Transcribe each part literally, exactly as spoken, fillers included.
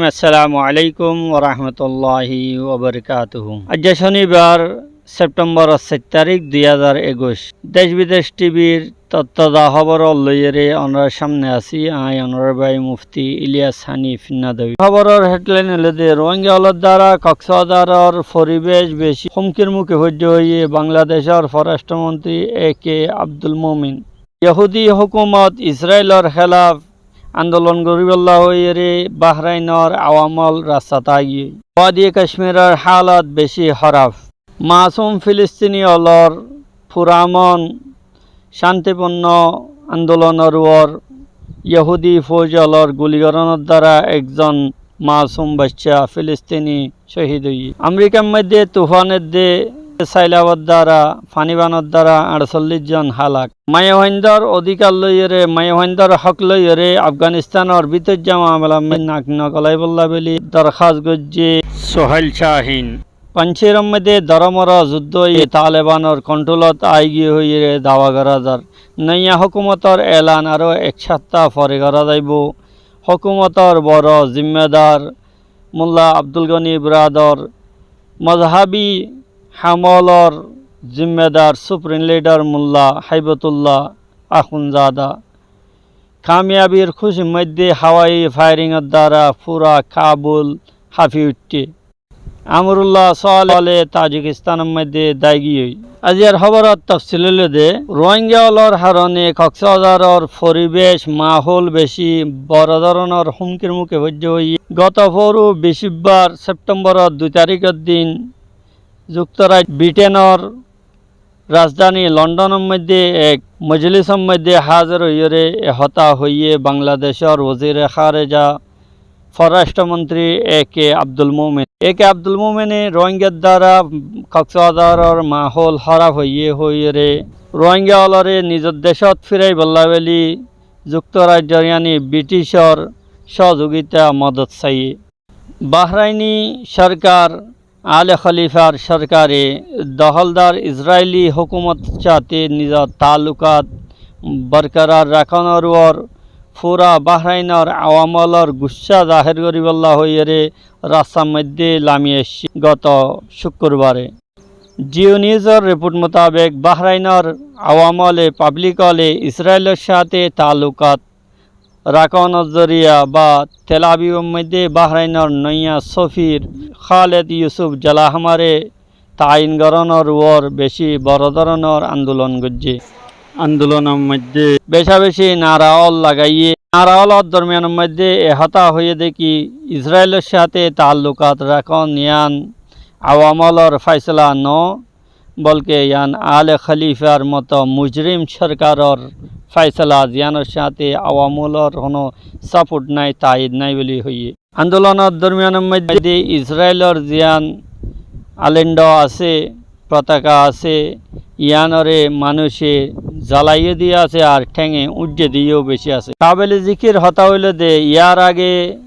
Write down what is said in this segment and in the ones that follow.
Assalamu alaikum wa rahmatullahi wa barakatuhu. Aijja cónibar, Septemboror sair tarík, dui házar ekuic. Dec bidec tibir taza hóbor loiyóre onorar sámne así, añí onorar bái Mufti Iliyas Hanif Nadwi. Hóboror headline óilde, Rohingya ólor dara Koksbazaror foribec beci húmkir muke foijjé hoiyé Bangladecor Forástro Montri A K Abdul Momin. Yohudi hókumot Israilor hélaf andolon goríbolla hoiyóre Bahrainor awamol rastat aigiyói. Wadi Kacmiror hálot beci hóraf. Masum Filistini ólor furamon cántipunno andolonor uore Yohudi fouj ólor guligoronor dara ekzon masum bacca Filistini cóhid óiye. Amerikar moidde tufanor de sailabor dara, fanibanor dara añçsollic zon hálak. Maiyafuaindor odikar loiyóre, maiyafuaindor hók loiyóre Afganistanor bítoijja mamelar moidde nak nogolaibolla buli dorhas goijjé Sohail Cahin. Panjcéror moidde doromora zuddó óiye Talebanor kontrólot aigiyé hoiyóre dawa gora zar. Noiya hókumotor elan aró ek háfta fore gora zaibo. Hókumotor boro zimmedar Mulla Abdul Goni Bradar, mozhabi hamolor zimmedar Supreme Leader Mulla Haibatullah Akhundzada. Kamiyabir kúcir moidde hawai fairingor dara fura Kabul háfi uiththé. Amrullah Saleh Tajikistanor moidde daigiyói. Aijjar hóboror tafsil óilde, Rohingya ólor harone Koksbazaror foribec, mahól beci boro dóronor húmkir muke foijjé hoiyé. Goto foru bicíbbar Septemboror dui taríkor din Zuktoraijjo Britenor rajdani Londonor moidde ek mojlisor moidde házir óiyore e hotá hoiyé Bangladecor wozire háreja, Forástro Montri A K Abdul Momin. A K Abdul Momine Rohingyar dara Koksbazaror mahól hóraf óiye hoiyore Rohingya ólore nizor decót fíraibolla buli Zuktoraijjor, yani Briticor sózugita modot saiye. Bahraini sorkar, Ale Kholifar sorkare dohóldar Israili hókumotor sáte nizor taallukat borkorar rakónor uore fura Bahrainor awamolor guccá zahér goríbolla hoiyore rastar moidde lami aiccé goto cúkkurbare. Jio Newsor riport mutabek, Bahrainor awamole, pablik óle Israilor sáte taallukat rakónor zoriya ba Tel Abibor moidde Bahrainor noiya sofir Khaled Yusuf Jalahmare tayin gorónor uore beci boro dóronor andolon goijje. Andolonor moidde beca beci nara ól lagaiye. Nara ólor dormiyanor moidde e hotá hoiyé de ki, Israilor sáte taallukat rakón yián awamolor fáisala no, bolke yián Ale Kholifar moto mujrim sorkaror fáisala, ziyánor sáte awamolor hono saport nai, taid nai buli hoiyé. Andolonor dormiyanor moidde Israilor ziyán alendo asé, fotaka asé, yiánore manúice zalaiye diye asé ar thénge uñjje diyeó beci asé. Kabele zikir hotá óilde, yar age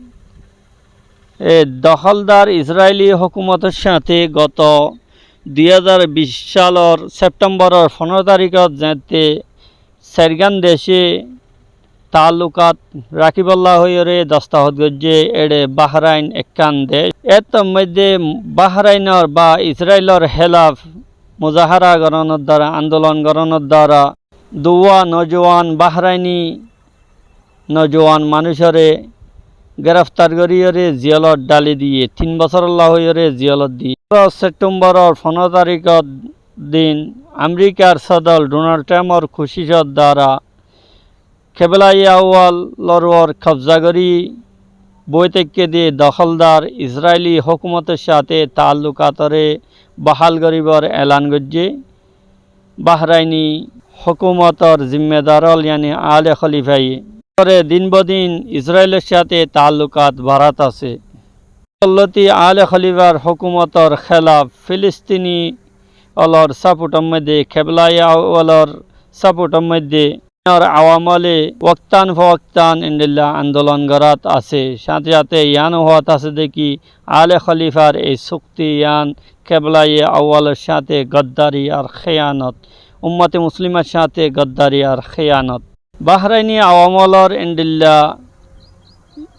e dohóldar Israili hókumotor sáte goto dui házar bic salor Septemboror fondoro tarikót zeñtte sairgán dece taallukat rakíbolla hoiyore dostahot goijje, ére Bahrain ekkán dec. Étor moidde Bahrainor ba Israilor hélaf muzahara gorónor dara, andolon gorónor dara duwá nojuwan Bahraini nojuwan manúicore gereftar goríyore ziyolot dhali diye, tin bosórolla hoiyore ziyolot diye. Septemboror fondoro tarikór din Amerikar sodor Donald Trumpor kucicor dara Keblaye Awwalor uore kobza gorí boi táikke de dohóldar Israili hókumotor sáte taallukatore bahál goríbar elan goijje. Bahraini hókumotor zimmedar ól, yani Ale Kholifaye. Fore din bodin Israilor sáte taallukat barát asé. Olloti Ale Kholifar hókumotor hélaf Filistini ólor saportor moidde, Keblaye Awwalor saportor moidde, awamole woktan fowoktan endilla andolon gorát asé. Sáte sáte yiáno hoát asé de ki, Ale Kholifar ei sukti yián Keblaye Awwalor sáte goddari ar héyanot, ummote muslimar sáte goddari ar héyanot. Bahraini awamolor endilla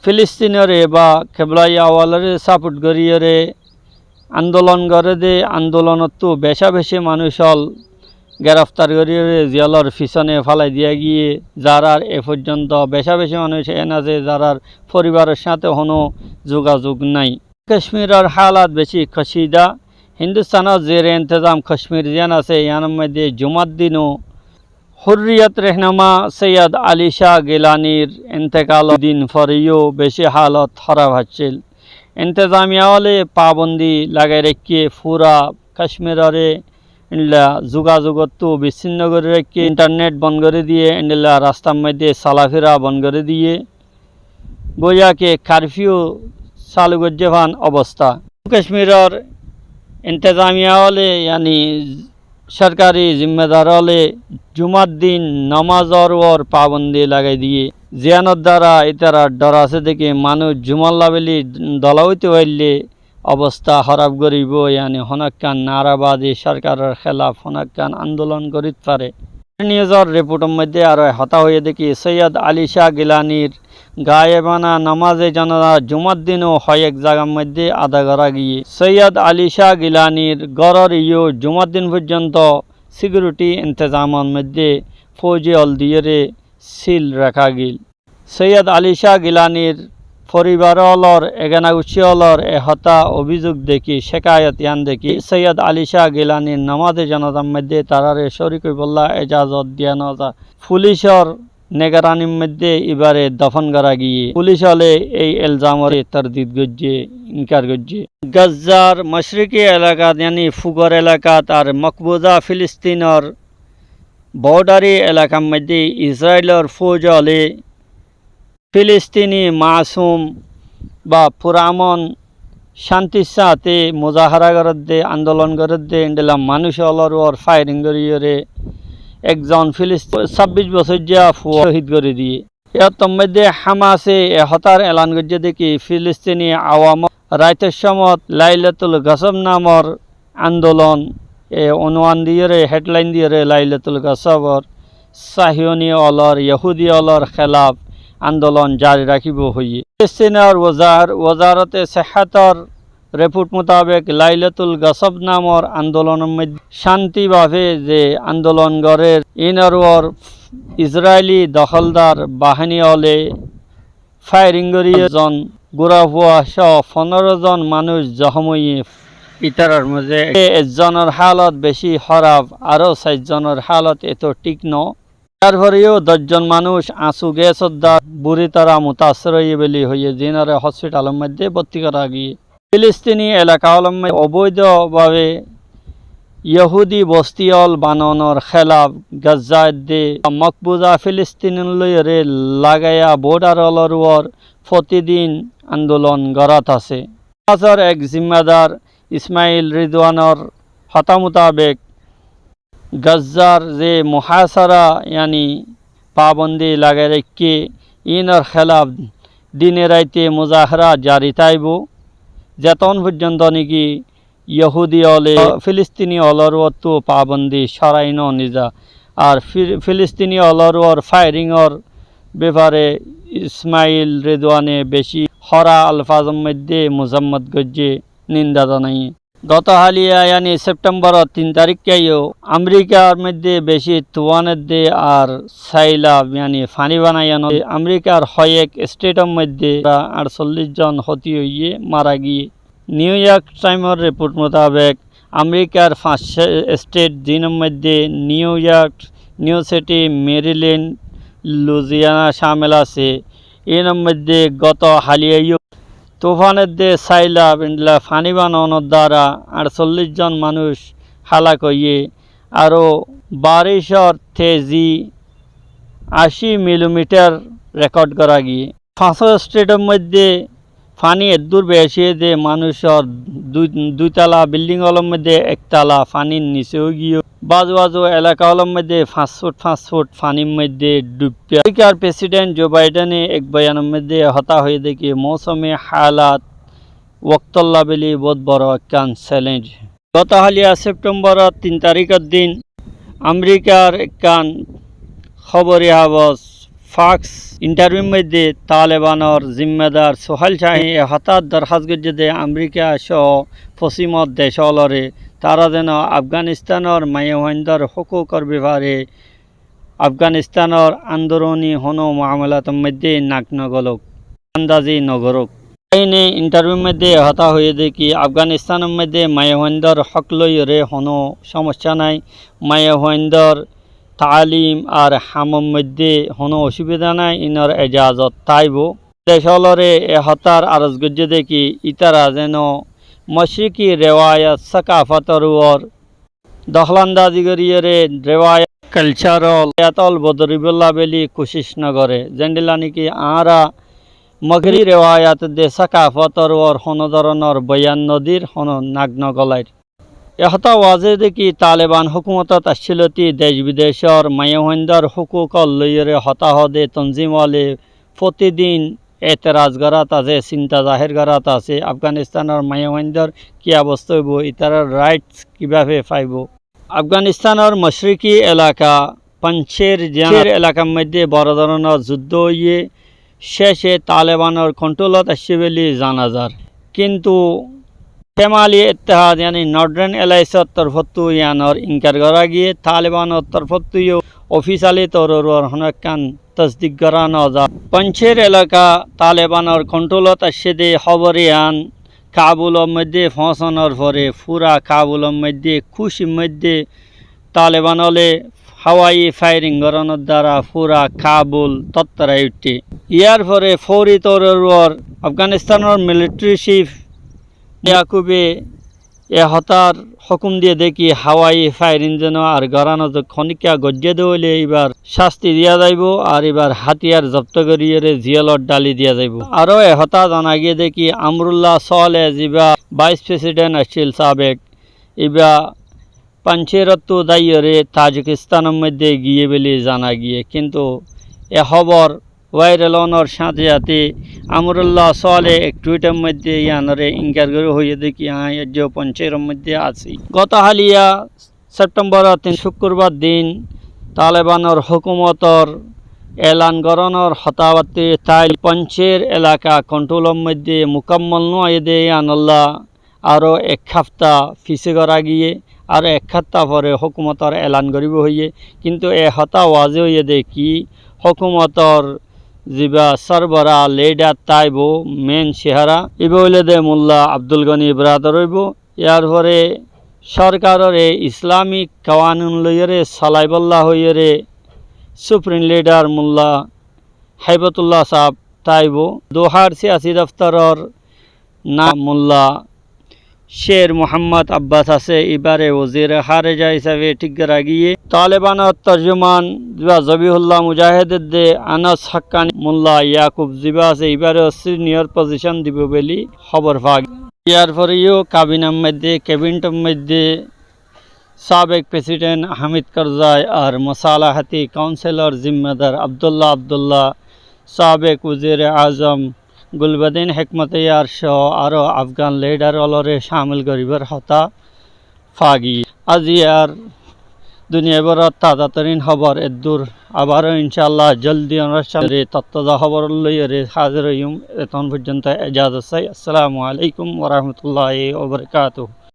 Filistinore ba Kebla Awalore sapot goríyore andolon goré dé, andolonottú becá-becí manúic ól gereftar goríyore jelor fisóne félai diya giyé, zarár e foijjonto becá-becí manúic en asé, zarár foribaror sáñte honó zugazug nái. Kacmiror hálot becí kacída. Hindustánor zere intezam Kacmir ziyán asé, yíanor moiddé jumár dinou Hurriyot rehnuma Soiyod Ali Cáh Gilanir intekalor din fore yó becí hálot hóraf accíl. Intezamiya óle pabondi lagai raikké, fura Kacmirore endilla zugazugottú biccinno gorí raikké, intarnet bon gorí diyé, endilla rastar moiddé solafira bon gorí diyé. Goiyá ke karfiu salu goijjé fán obosta. Kacmiror intezamiya óle, yáni sorkari zimmadar óle jumár din nomazor uore pabondi lagai diyé. Ziyánor duara ítarar dhor asé dé ki manúic jumálla bóli dola óite faille obosta hóraf goríbou, yáni honókkan narabazi sorkaror hélaf honókkan andolon gorít fare. Niuzor riportor moiddé aró hotá hoiyé dé ki Soiyod Ali Cáh Gilanir gaibana nomaze janaza jumár dinou hoiyek zagar moiddé ada gorá giyé. Soiyod Ali Cáh Gilanir góror yó jumár din foijjonto sikiuriti intezamor moiddé fouji ól diyóre sil raká giyíl. Soiyod Ali Cáh Gilanir foribar ólor, egana guccí ólor e hotá obizug dekí, cekayot yían dekí, Soiyod Ali Cáh Gilanir nomaze janazar moiddé taráre córik óibolla ejazot diya no za. Fulicor nigaranir moiddé ibáre dofon gorá giyé. Fulic óle ei elzamoré tardid goijjé, inkar goijjé. Gazzar mocriki elakat, yáni fugor elakat ar mokbuza Filistinor bodhari elakar moiddé Israilor fouj óle Filistini masum ba furamon cántir sáñte muzahara gorédde, andolon gorédde, endilla manúic ólor uore fairing goríyore ekzon Filistin sábbic bosóijja fua cóhid gorí diyé. Iyóttor moiddé Hamase e hotár elan goijjé dé ki Filistini awam raitor cómot Lailatul Gosob namor andolon, e unwan diyóre, hedlain diyóre Lailatul Gosobor Sahiyoni ólor, Yahudi ólor hélaf andolon jari rakíbou hoiyé. Filistinor wozar-, wozarote sehátor riport mutabek Lailatul Gosob namor andolonor moiddé cánti bafe ze andolon gorér, inor uore Israili doholdar bahini óle fairing gorí zon gura fua só fonóro zon manúic zohom óiye. Ítarar moiddé ekzonor hálot becí hóraf, aró sair zonor hálot eto thík no. Yárfore yó doc zon manúic añsu gesor duara buri tara mutassir óiye bóli hoiyé, zinore hospitalor moiddé bótti gorá giyé. Filistini elaka ólor moiddé oboidho babe Yahudi bosti ól banonor hélaf Gazza edde mokbuza Filistin loiyóre lagaiya bodhar ólor uore fotidin andolon gorát asé. Hamasor ek zimmadar Ismail Ridwanor hotá mutabek Gazzar ze muhasara, yáni pabondi lagai raikké, inor hélaf dine raite muzahara jari táibou, zeton foijjonto niki Yahudi óle Filistini ólor uottú pabondi sórai no niza. Ar Fil-, Filistini ólor uore fairingor befare Ismail Ridwane becí hóra alfazor moiddé muzammot goijjé, ninda zanaiyé. Goto háliya, yáni Septemboror tin taríkka yó Amerikar moiddé becí tufan edde ar sailab, yáni faní banaiyan, Amerikar hoiyek estetor moiddé prai añccollic zon hóti óiye, mara giyé. New York Times or riport mutabek, Amerikar fañs estet, zinor moiddé New York, New Jersey, Maryland, Louisiana cámil asé, inor moiddé goto háliya yó tufan edde sailab endilla faní banonor duara añccollic zon manúic hálak óiye, aró baricor tezi ací milimitar rekod gorá giyé. Fañsó estetor moiddé faní eddúr becí de manúicor dui, dui tala bilding ólor moiddé ek tala fanir nise ói giyé. Bazu bazu elaka ólor moiddé fañs fut fañs fut fanir moiddé duippé. Amerikar president Joe Bidene ek boyanor moiddé hotá hoiyé de ki mousume hálat woktolla bóli bout boro ekkán challenge. Goto háliya Septemboror tin taríkor din Amerikar ekkán hóbori habos Fox interview r moiddé Talebanor zimmadar Suhail Shahin e hotá dorhás goijjé dé Amerika só fosímor dec ólore tará zeno Afganistanor maiyafuaindor hókukor befare Afganistanor andoruni honó muamalator moiddé nak nogolok, andazi nogorók. Ine interview r moiddé e hotá hoiyé dé ki Afganistanor moiddé maiyafuaindor hók loiyóre honó somossá nái, maiyafuaindor taalim ar hamor moiddé honó osubida nái, inor ejazot táibo. Dec ólore e hotár aros goijjé dé ki ítara zeno mocriki rewayat sakafotor uore dohlandazi goríyore rewayat, kalcár ól, rewayat ól bodolibolla beli kucíc nogoré. Zendilla niki añára mogribi rewayat dé sakafotor uore honó doronor boyan nodir, honó nak nogolair. E hotá wazé dé ki Taleban hókumotot aiccé lóti dec bidecor maiyafuaindor hókuk ól loiyóre hotá hodé tonzim óle fotidin eteraz gorát asé, sinta zahér gorát asé, Afganistanor maiyafuaindor ki obosta óibo, ítarar rights kibáfe faibo. Afganistanor mocriki elaka Panjsher, Panjsher elakar moiddé boro doronor zuddó óiye, céce Talebanor konthrólot aiccé beli zana zar. Kintu Cemali Ittehad, yani Northern Alliance or torfóttu iyanor inkar gorá giyé, Talebanor torfóttu yó ofisali toror uore honó ekkán tosdik gorá nozar. Panjsher elaka Talebanor konthrólot aiccé dé hóbor iyan Kabulor moiddé foóñsanor fore fura Kabulor moiddé kúcir moiddé Taleban óle hawai fairing gorónor dara fura Kabul tottorai uiththé. Iyar fore foóri toror uore Afganistanor militari cif Yakube e hotár hókum diyé dé ki hawai fairing zeno ar gorá nozok, honikka goijjé dé óile íbar cásti diya zaibo ar íbar hátiyar zobto goríyore ziyolot dhali diya zaibo. Aró e hotá zana giyé dé ki Amrulla Soleh zibá vais president accíl sabek, íba Panjsherottu zaiyóre Tajikistanor moiddé giyé beli zana giyé, kintu e hóbor vairal ónor cáñte cáñte Amrulla Soleh ek thuitor moiddé iyanore inkar gorí hoiyé dé ki aññí aijjó Panjsheror moiddé así. Goto háliya Septemboror tin cúkkurbar din Talebanor hókumotor elan gorónor hotábattí taile Panjsher elaka konthrólor moiddé mukammal nóoiye dé iyanolla aró ek háfta fisé gorá giyé, aró ek háfta fore hókumotor elan goríbo hoiyé. Kintu e hotá wazé óiye dé ki hókumotor zibá sorbora lidar táibo, mein cehara, íba óile dé Mulla Abdul Goni bradar óibo. Iyar fore sorkarore Islamik kawanun loiyóre solaibolla hoiyóre suprim lidar Mulla Haibatulla saab táibo. Dohar siyasi doftoror nam Mulla Sher Muhammad Abbas asé, íbare wazire háreja hísabe thík gorá giyé. Talebanor torjuman zibá Zobihullah Mujahid edde Anas Hakkani, Mulla Yakub zibá asé, íbareo siniyar pozicon dibo beli hóbor faa giyé. Iyar fore yó kabinar moiddé, kebinetor moiddé sabek president Hamid Karzai ar musalahati kaunsilor zimmadar Abdullah Abdullah, sabek wazire azam Gulbadin Hekmatyar só aró Afgan lidar ólore camil goríbar hotá faa giyé. Aziyar duniyaiboror taza torin hóbor eddur. Abaró incállah joldi onorar cámne taza hóbor loiyóre házir óiyum. Etón foijjonto ejazot sai. Assalamu alaikum wa rahmatullahi wa barakatuhu.